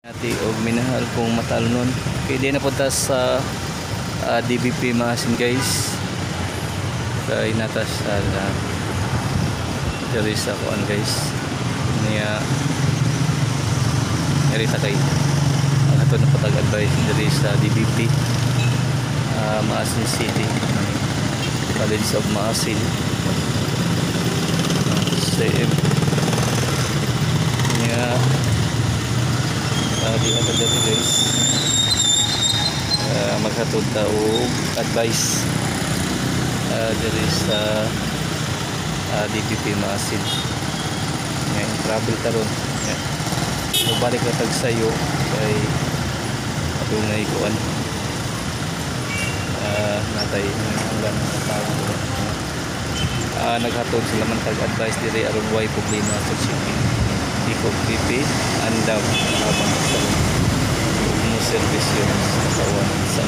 Ati og minahal kung matalnon. Kay di na punta sa DBP Maasin, guys. Kay nata sa diri sa kuan, guys. Niya Erita kay ang ato na patag advice diri sa DBP Maasin City, College of Maasin, CM niya. Di na diri, guys, maghatod ta og advice diri sa DBP Maasin. Ngayon travel karon, yeah. Mubalik na tag sayo kay adunay kuan, natay hanggan sa tao. Naghatod sila man tag advice diri aron way problema sa shipping. Ikog BP andam habang sa mo serbisyo sa katawan sa